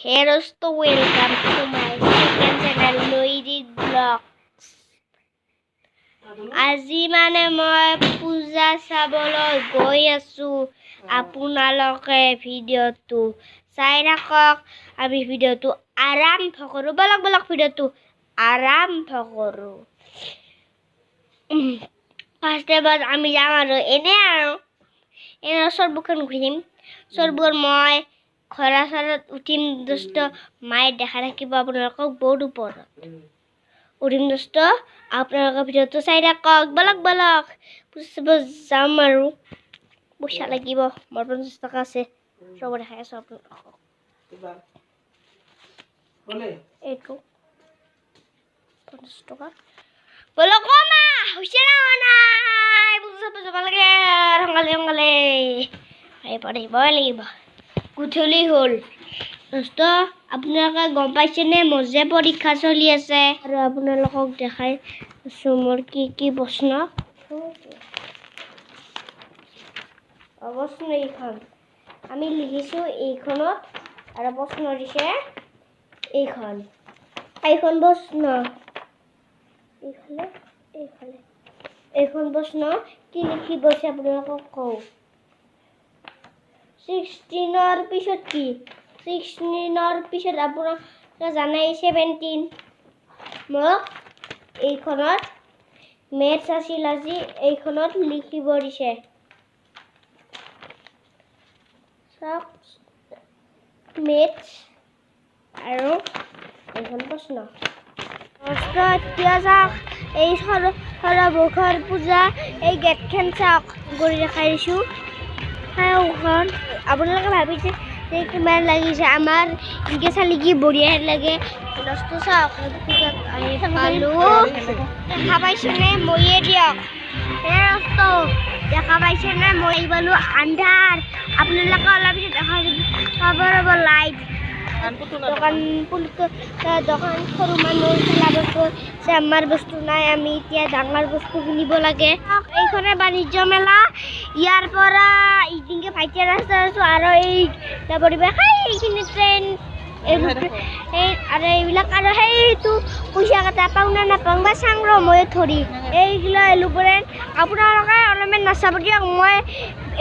Hey দোস্ত, welcome to my second channel Loiri Vlogs। আজি মানে মই পূজা চাবলৈ গৈ আছো। আপোনালোকে ভিডিঅ'টো চাই থাকক। আমি ভিডিঅ'টো আৰম্ভ কৰোঁ। বলক বলক, ভিডিঅ'টো আৰম্ভ কৰোঁ। ফাৰ্ষ্ট টাইমত আমি যাম আৰু এনে আৰু এনে সৰভোগখন ঘূৰিম। সৰভোগত মই ঘোঁৰা চৰাত উঠিম দোস্ত। মায়ে দেখা থাকিব আপোনালোকক, বহুত ওপৰত উঠিম দোস্ত। আপোনালোকৰ ভিডিঅ'টো চাই থাকক। বলক বলক, পূজা চাব যাম আৰু পইচা লাগিব। মোৰ 50 টকা আছে। চব দেখাই আছোঁ আপোনালোকক। এইটো 50 টকা। বলক অ মা, হৈছে না হোৱা নাই? পূজা চাব যাব লাগে সোনকালে সোনকালে। আহিব আহিবই লাগিব। গধূলি হ'ল দোস্ত। আপোনালোকে গম পাইছেনে মোৰ যে পৰীক্ষা চলি আছে? আৰু আপোনালোকক দেখাই আছোঁ মোৰ কি কি প্ৰশ্ন। প্ৰশ্ন এইখন আমি লিখিছোঁ এইখনত আৰু প্ৰশ্ন দিছে এইখন। এইখন প্ৰশ্ন এইফালে এইফালে। এইখন প্ৰশ্ন কি লিখিব দিছে আপোনালোকক কওঁ। 16ৰ পিছত কি? 16ৰ পিছত আপোনালোকে জানে, 17। মোক এইখনত মেথছ আছিল আজি, এইখনত লিখিব দিছে। চাওক, মেথছ আৰু এইখন প্ৰশ্ন। এতিয়া চাওক, এই সৰভোগৰ পূজা এই গেটখন চাওক, কৰি দেখাই দিছোঁ। চাওক, আপোনালোকে ভাবিছে যে কিমান লাগিছে আমাৰ, এনেকৈ চালি কি বঢ়িয়া লাগে। দোস্ত চাওক, পূজাত আহি পালোঁ। দেখা পাইছেনে? ময়ে দিয়ক। এই দোস্ত, দেখা পাইছেনে? মই আহি পালোঁ। আন্ধাৰ, আপোনালোকে অলপ পিছত দেখা পাব। ৰ'ব, লাইট দোকান দোকান সৰু মানুহ খেলা বস্তু আছে, আমাৰ বস্তু নাই। আমি এতিয়া ডাঙৰ বস্তু কিনিব লাগে। এইখনে বাণিজ্য মেলা। ইয়াৰ পৰা ইদিনকে ভাইটিয়া ৰাস্তা আছো আৰু এই যাব দিব সেইখিনি ট্ৰেইন এই আৰু এইবিলাক আৰু সেইটো পইচা কেইটা পাওঁ নে নাপাওঁ বা চাং ৰ মই ধৰি। এইগিলা এৰোপ্লেন। আপোনালোকে অলপমান নাচাব দিয়ক, মই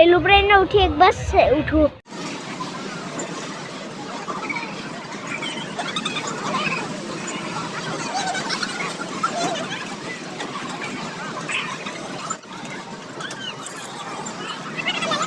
এৰোপ্লেনত উঠি একবাৰ উঠো।